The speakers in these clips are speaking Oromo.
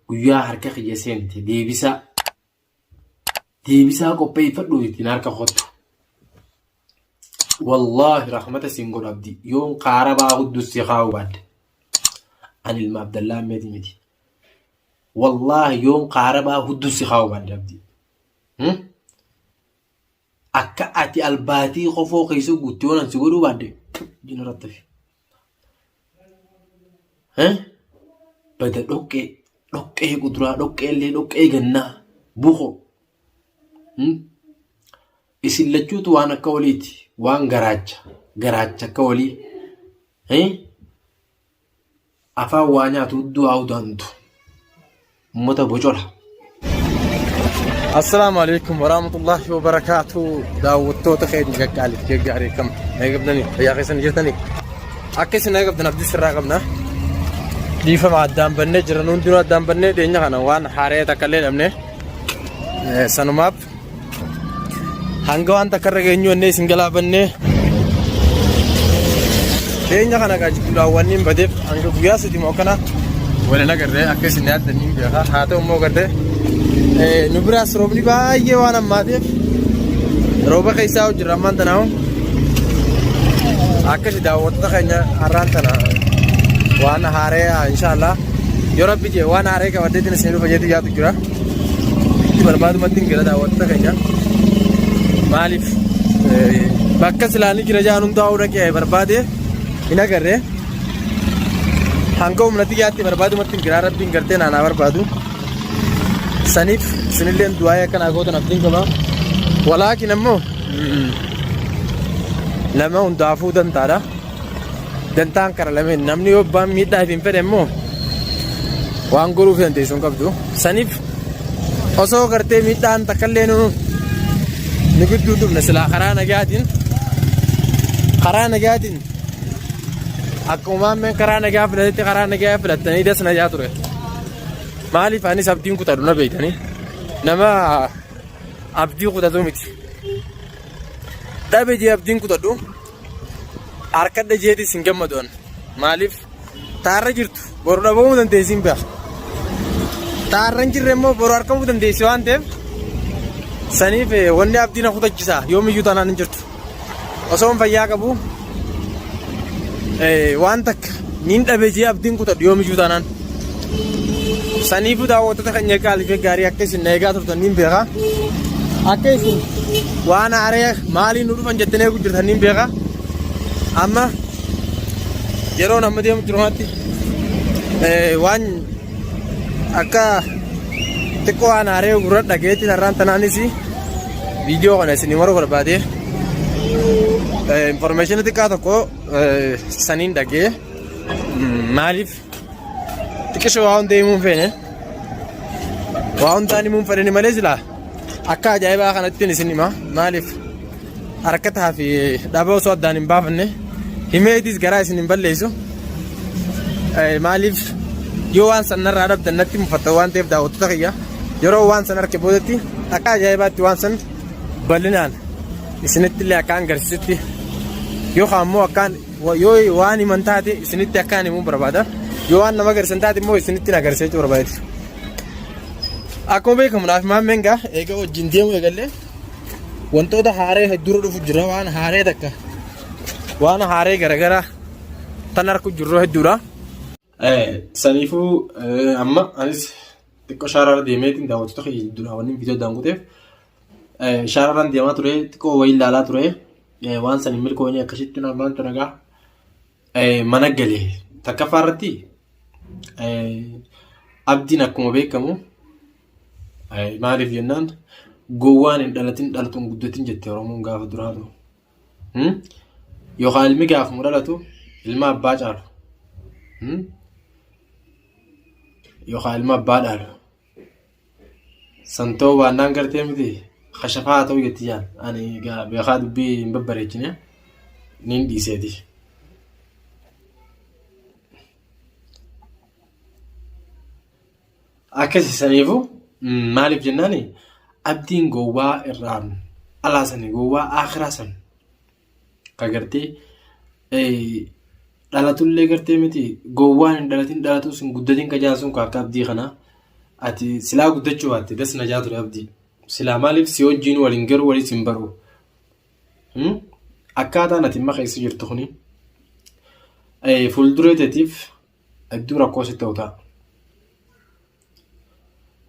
Guyyaa harka kiyya seente deebisaa deebisaa qopheeffadhu ittiin harka kottu. Wallaahi rahmata siin godhu abdii yoon kaarabaa huddus si kaa'uu baadde. Ani ilma Abdallaa Ammeeti miti. Wallaahi yoon kaarabaa huddus si kaa'uu baadde abdii. Akka ati albaatii kofoo keessa guutte yoon an si godhuu baadde jina irratti hafi. Bada dhoqqee dhoqqee kuduraa dhoqqee illee dhoqqee gannaa bukoo. Isin lachuutu waan akka waliiti waan garaacha garaacha akka walii. Afaan waa nyaatu hudduu haa udaantu. Ummata bocola. Assalaamu alaikum warahmatullahi wabarakaatu. Daawwattoota keenya gaggaalif gaggaarii kam eegabdanii fayyaa keessan jirtanii akka isin eegabdan abdii sirraa qabna. Dhiifama addaan bannee jiran hundinuu addaan bannee dhiyeenya kana waan haaree takka illee dhabne sanumaaf Hanga waan takka irra geenyu ennee isin galaafannee dhiyeenya kana gaa jidduudhaan wanni hin badeef hanga guyyaa sadii moo akkana waliin agarree akka isin yaaddan hin beeka haa ta'u immoo gartee nu biraas roobni baay'ee waan hammaateef rooba keessaa hojirra ammaan tanaa akkasi daawwattoota keenya har'aan tana waan haaree inshaallah yoo rabbi jee waan haaree qabaddeetiin isin dhufa jeetii yaadu jira. Itti barbaadumatti hin gala daawwattoota keenya. Maaliif bakka silaanii jira jaan hundaa'uu dhaqee barbaade hin agarre. Hanga humna xiyyaatti barbaadumatti hin giraa rabbiin gartee naanaa barbaadu. Saniif isinillee du'aayii akkanaa gootan abdiin qaba. Walaakin ammoo nama hundaafuu dantaadha. Dantaan kara lameen namni yoo abbaan miidhaa ittiin fedhe immoo waan godhuuf dandeessu hin qabdu. Saniif osoo gartee miidhaan takkallee nu nu gidduu dhufne silaa karaa nagaatiin akkuma maammeen karaa nagaa filatetti karaa nagaa filattanii das nagaa ture. Maaliif anis abdiin kutadhu na beektanii nama abdii kutatu miti. Dhabe jee abdiin kutadhu. Harkadha jeetis hin gammadu an. Maaliif taarra jirtu boru dhabamuu dandeessi hin beeka. Taarra hin jirre immoo boru argamuu dandeessi waan ta'eef saniif wanni abdii na kutachisa yoomiyyuu taanaan hin jirtu. Osoo hin fayyaa qabu waan takka niin dhabe jee abdiin kutadhu yoomiyyuu taanaan. Saniifuu daawwattoota keenya qaalii fi gaarii akka isin na eegaa turtan niin beeka. Akka isin waan haaree maaliin nu dhufan jettanii eeguu jirtan niin beeka. Amma yeroon amma deemu jiru kanatti waan akka xiqqoo waan haaree gurra dhageetti har'aan tanaanis viidiyoo kana isin warra barbaade information xiqqaa tokko saniin dhagee maaliif xiqqisho waa hunda himuu hin feene. Waa hundaan himuu hin fedhani malee silaa akka ajaa'ibaa kanattiin isin hima. Maaliif harkataa fi dhaba osoo addaan hin baafanne himeetis garaa isin hin balleessu. Maaliif yoo waan san narraa dhabdan natti mufatta waan ta'eef daawwattoota kiyya yeroo waan san arke boodatti akka ajaa'ibaatti waan san bal'inaan isinitti illee akkaan agarsiisutti yookaan immoo akkaan Yoo waan himan taate isinitti akkaan himuu barbaada. Yoo waan nama agarsiisan taate immoo isinitti agarsiisuu jechuu barbaada. Akkuma beekamu naaf maammeen gaa eega wajjin deemuu eegallee wantoota haaree hedduurra dhufu jira waan haaree takka waan haaree garaagaraa tan harku jirru hedduudha. Saniifuu amma anis xiqqoo shaaraarra deemeetiin daawwattoota kiyya jidduudha wanni viidiyoo addaan kuteef shaaraarraan deemaa ture xiqqoo wayii ilaalaa ture waan san hin milkoofne akkasitti namaan tun egaa mana gale takkaffaa irratti abdiin akkuma beekamu maaliif jennaan gowwaan hin dhalatin dhaltuun guddatin jette Oromoon gaafa duraatu. Yookaan ilmi gaafuma dhalatu ilma abbaa caalu. Yookaan ilma abbaa dhaalu. San ta'uu baannaan gartee miti kashafaa haa ta'u jetti jaan. Ani egaa beekaa dubbii hin babbareechine niin dhiiseeti. Akkasi saniifu maaliif jennaani abdiin gowwaa irraan alaa sani gowwaa akhiraa san ka gartee dhalatullee gartee miti gowwaan hin dhalatin dhalatus hin guddatin ka jaan sun ka akka abdii kanaa. Ati silaa guddachuu baatte das na jaa ture abdii. Silaa maaliif si wajjiin waliin garuu waliis hin baru. Akkaataan ati amma keessa jirtu kuni fuulduree teetiif hedduu rakkoo sitti ta'u ta'a.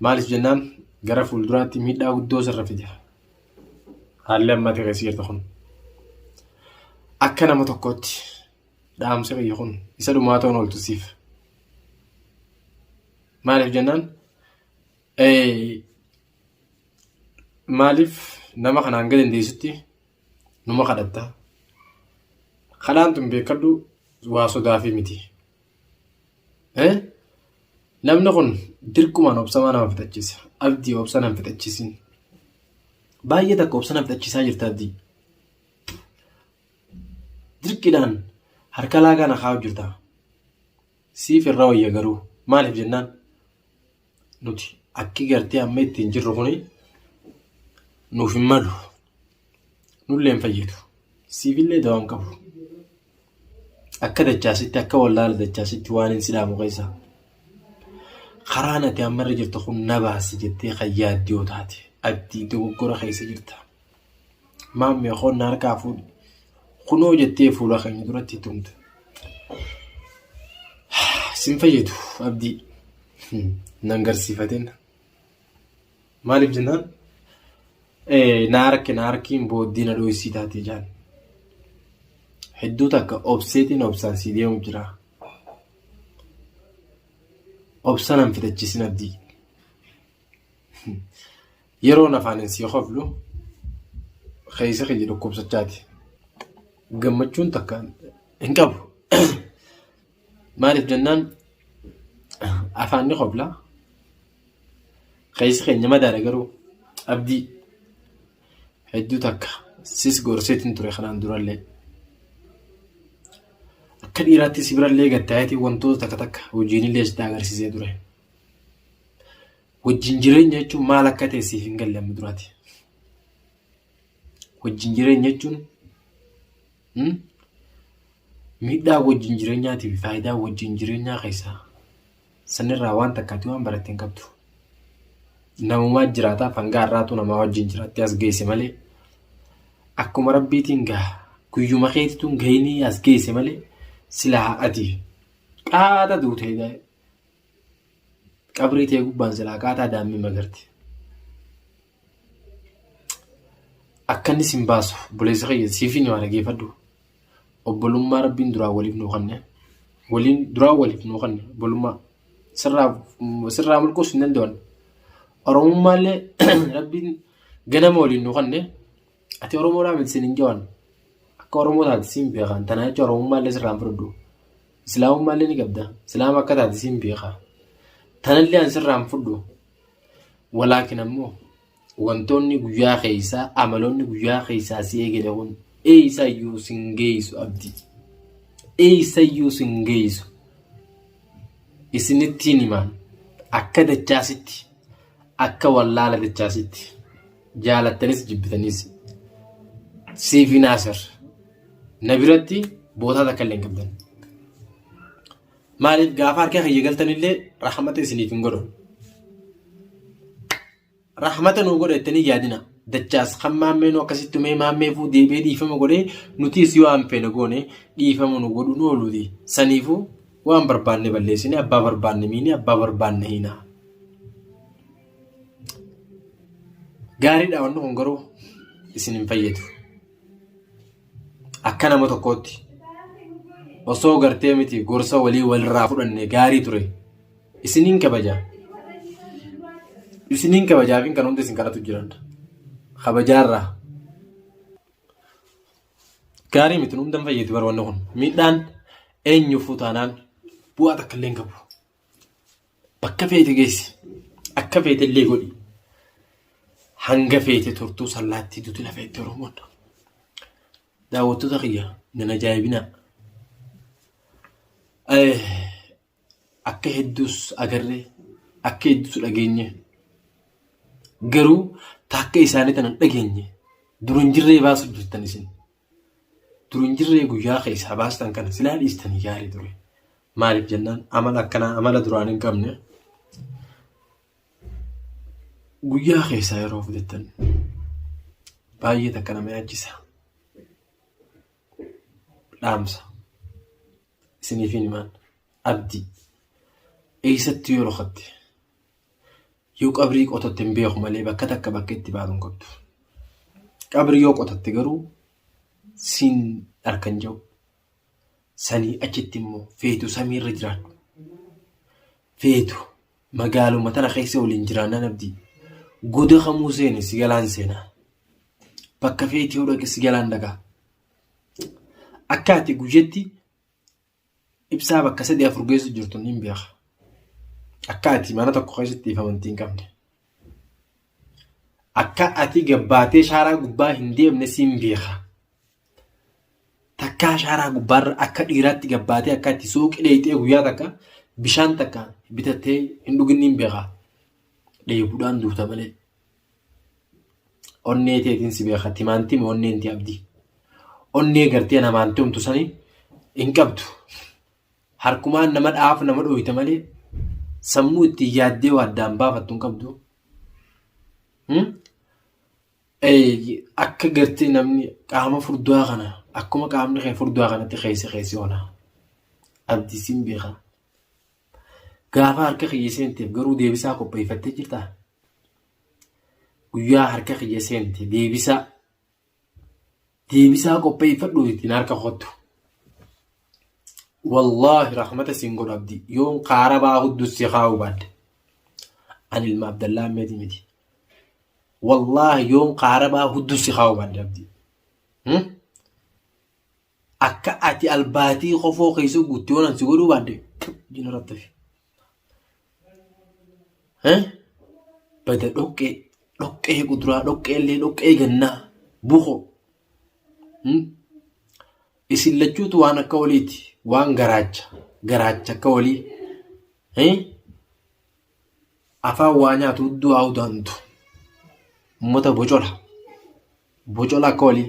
Maaliif jennaan gara fuulduraatti miidhaa guddoo sirra fida. Haalli amma ati keessa jirtu kun. Akka nama tokkootti dhaamsi kiyya kun isa dhumaa ta'uun ooltu siif. Maaliif jennaan maaliif nama kana hanga dandeessutti numa kadhatta. Kadhaan tun beekadhu waa sodaafii miti. Namni kun dirqumaan obsamaa nama fixachiisa. Abdii obsa nama fixachiisin. Baay'ee takka obsa nama fixachiisaa jirta abdii. Dirqiidhaan harka laagaa na kaa'u jirta. Siif irra wayya garuu maaliif jennaan nuti akki gartee amma ittiin jirru kuni nuuf hin malu. Nullee hin fayyadu. Siifillee dawaa hin qabu. Akka dachaasitti akka wallaala dachaasitti waan hin sidhaamu keessaa. Karaan ati amma irra jirtu kun na baasi jettee kan yaaddu yoo taate abdii dogoggora keessa jirta. Maammee koon na harkaa fuudhi. Kunoo jettee fuula keenya duratti tumte. Sin fayyadu abdii. Nan garsiifatin. Maaliif jennaan na harki na harkiin booddee na dhoysii taatee jaan. Hedduu takka obseetiin obsaan sii deemu jira. Obsa nan fixachiisin abdii. Yeroon afaaniin sii koflu keessa kiyya dhukkubsachaati. Gammachuun takka hin qabu. Maaliif jennaan afaan ni kofla. Keessi keenya madaadha garuu abdii hedduu takka sis gorseetiin ture kanaan durallee. Akka dhiiraatti si birallee gattaayeetiin wantoota takka takka hojiinillee sitti agarsiisee ture. Wajjin jireenya jechuun maal akka ta'e siif hin galle amma duraati. Wajjin jireenya jechuun miidhaa wajjin jireenyaatii fi faayidaa wajjin jireenyaa keessaa sanirraa waan takka ati waan baratte hin qabdu. Namumaa jiraataaf hanga har'aatu namaa wajjin jiraattee as geesse malee akkuma rabbiitiin gaha guyyuma keetituun gahinii as geesse malee silaa ati qaata duutee Qabrii tee gubbaan silaa qaataa daammii magarti. Akka inni sin baasu obboleessa kiyya siif hin himaa dhageeffadhu. Obbolummaa rabbiin duraan waliif nuu kanne. Waliin duraan waliif nuu kanne obbolummaa. Sirraa sirraa mulquus hin danda'an. Oromummaallee rabbiin ganama waliin nuu kanne. Ati Oromoodhaa miti sin hin jawan. Akka Oromoo taate siin beekan. Tanaa jecha Oromummaallee sirraa hin fudhadhu. Islaamummaallee ni qabda. Islaama akka taate siin beeka. Tanallee an sirraa hin fudhu. Walaakin ammoo wantoonni guyyaa keessaa amaloonni guyyaa keessaa si eegale kun eessayyuu sin geessu abdii. Eessayyuu sin geessu. Isinittiin himaan akka dachaasitti akka wallaala dachaasitti jaalattanis jibbitanis siifi naasir na biratti bootaa takka illee hin qabdan. Maaliif gaafa harka kiyya galtanillee rahmata isiniif hin godhu. Rahmata nuu godha jettanii yaadina. Dachaas kan maammee nu akkasitti tumee maammeefuu deebi'ee dhiifama godhee nutis yoo aan feene goone dhiifama nu godhu nu ooluuti. Saniifuu waan barbaanne balleessine abbaa barbaanne miine abbaa barbaanne hiina. Gaariidha wanni kun garuu isin hin fayyadu. Akka nama tokkootti osoo gartee miti gorsa walii walirraa fudhanne gaarii ture. Isiniin kabaja. Isiniin kabajaafin kan hundi isin kadhatu jiran. Kabajaarraa. Gaarii miti nu hunda hin fayyadu bara wanni kun. Miidhaan eenyuufuu taanaan bu'aa takka illee hin qabu. Bakka feete geessi. Akka feete illee godhi. Hanga feete turtuu sallaattii duti lafa itti Oromoon. Daawwattoota kiyya nan ajaa'ibinaa. Akka hedduus agarree akka hedduus dhageenye. Garuu takka isaanii tana hin dhageenye. Dura hin jirree baasuuf jirtan isin. Dur hin jirree guyyaa keessaa baastan kana silaa dhiistanii gaarii ture. Maaliif jennaan amala akkanaa amala duraan hin qabne. Guyyaa keessaa yeroo fudhattan baay'ee takka nama yaachisa. Dhaamsa. Isiniif hin himaan. Abdii. Eessatti yoo dhokatte yoo qabrii qotatte hin beeku malee bakka takka bakka itti baatu hin qabdu. Qabrii yoo qotatte garuu siin harkan jiru. Sanii achitti immoo feetu samiirra jiraadhu. Feetu magaaluma tana keessa waliin jiraannaan abdii. Goda kamuu seeni si galaan seenaa. Bakka feeti yoo dhaqe si galaan dhagaa. Akka ati guyyatti ibsaa bakka sadii afur geessu jirtu niin beeka. Akka ati mana tokko keessatti if amantii hin qabne. Akka ati gabbaatee shaaraa gubbaa hin deemne siin beeka. Takkaa shaaraa gubbaarra akka dhiiraatti gabbaatee akka itti suuqii dheeyxee guyyaa takka bishaan takka bitattee hin dhugin niin beeka. Dheebuudhaan duuta malee. Onnee teetiin si beeka timaantima onneen tee abdii. Onnee gartee namaan tumtu sani hin qabdu. Harkumaan nama dhaaf nama dhooyta malee sammuu ittiin yaaddee waa addaan baafattu hin qabdu. Hmm? Akka gartee namni qaama furdaa kana akkuma qaamni kee furdaa kanatti keessi keessi ona. Abdii siin beeka. Gaafa harka kiyya seenteef garuu deebisaa qopheeffattee jirtaa? Guyyaa harka kiyya seente deebisaa deebisaa qopheeffadhu ittiin harka kottu. Wallaahi rahmata siin godhu abdii yoon kaarabaa hudduu si kaa'uu baadde. Ani ilma Abdallaa Ammeetii miti. Wallaahi yoon kaarabaa hudduu si kaa'uu baadde abdii. Akka ati albaatii kofoo keessa guutte yoon an si godhuu baadde jina irratti hafe. Bada dhoqqee dhoqqee kuduraa dhoqqee illee dhoqqee gannaa bukoo. Isin lachuutu waan akka waliiti waan garaacha garaacha akka walii. Afaan waa nyaatu hudduu haa udaantu. Uummata bocola. Bocola akka walii.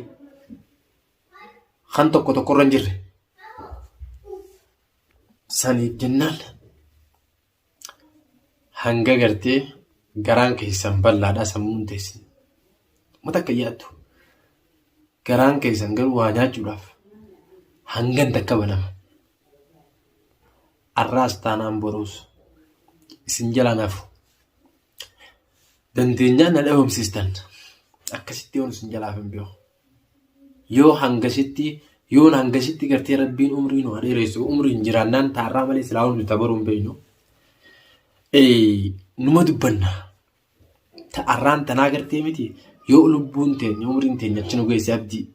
Kan tokko tokkorra hin jirre. Saniif jennaan hanga gartee garaan keessan bal'aadhaa sammuun teessan. Uummata akka yaaddu. Garaan keessan garuu waa nyaachuudhaaf hangan takka banama. Arraas taanaan boruus isin jalaan hafu. Dandeenyaan na dhabamsiistan. Akkasitti yoon isin jalaaf hin beeku. Yoo hangasitti yoon hangasitti gartee rabbiin umrii nu haa dheeressu umriin jiraannaan taarraa malee silaa hundi tabaruu hin beeknu. Numa dubbanna. Ta'arraan tanaa gartee miti yoo lubbuun teenya umriin teenya achi nu geesse abdii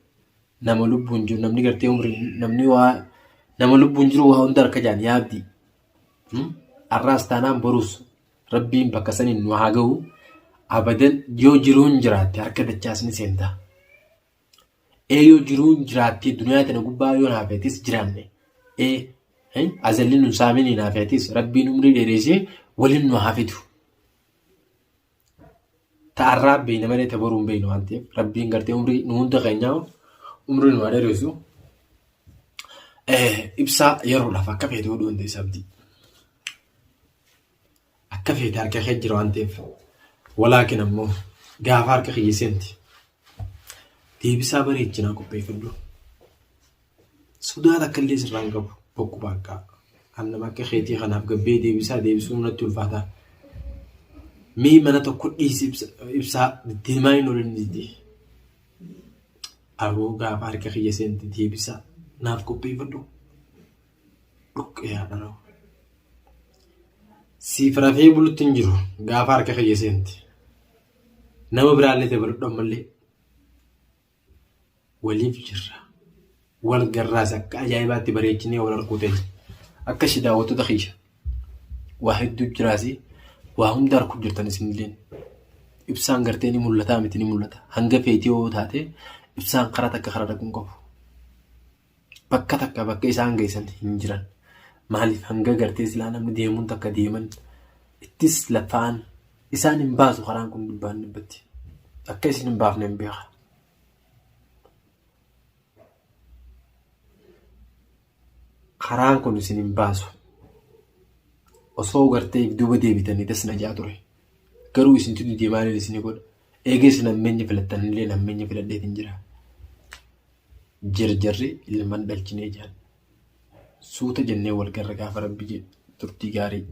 nama lubbuun jiru namni gartee umriin namni waa nama lubbuun jiru waa hunda harka jaan yaa abdii. Arraas taanaan boruus rabbiin bakka saniin nu haa gahu abadan yoo jiruun jiraatte harka dachaas ni seenta. Ee yoo jiruun jiraatte duniyaa tana gubbaa yoo naafeetis jiraanne ee azalli nun saaminii naafeetis rabbiin umrii dheereessee waliin nu haa fidu. Ta'arraa beeyna malee ta boruu hin beeynu waan ta'eef rabbiin gartee umrii nu hunda keenyaa umrii nu haa dheeressu. Ibsaa yeroodhaaf akka feete godhuu dandeessa abdii. Akka feete harka kee jira waan ta'eef. Walaakin ammoo gaafa harka kiyya seenti. Deebisaa bareechinaa qopheeffadhu. Sodaa takka illee sirraa hin qabu. Bokku baakkaa. An nama akka keetii kanaaf gabbee deebisaa deebisuun natti ulfaata. Mee mana tokko dhiisi ibsaa deemaa hin oolin didee. Aboo gaafa harka kiyya seenti deebisaa naaf qopheeffadhu. Dhoqqee haa dhaloo. Siif rafee bulutti hin jiru gaafa harka kiyya seenti. Nama biraallee dabaladhu ammallee. Waliif jirra. Wal garraas akka ajaa'ibaatti bareechinee wal arguu teenya. Akka ishee daawwattoota kiyya. Waa hedduu jiraasi. Waa hunda arguu jirtan isinilleen. Ibsaan gartee ni mul'ataa miti ni mul'ata. Hanga feetii yoo taate ibsaan karaa takka karaa dhaquu hin qabu. Bakka takka bakka isaan geessan hin jiran. Maaliif hanga gartee silaa namni deemuun takka deeman ittis laffa'an isaan hin baasu karaan kun dhibbaan dhibbatti. Akka isin hin baafne hin beeka. Karaan kun isin hin baasu. Osoo gartee if duuba deebitanii das na jaa ture. Garuu isintu didee maaliin isinii godha? Eega isin hammeenya filattan illee hammeenya filadheetiin jira. Jarjarri ilman dhalchinee jaan. Suuta jennee wal garra gaafa rabbi jedhe turtii gaarii.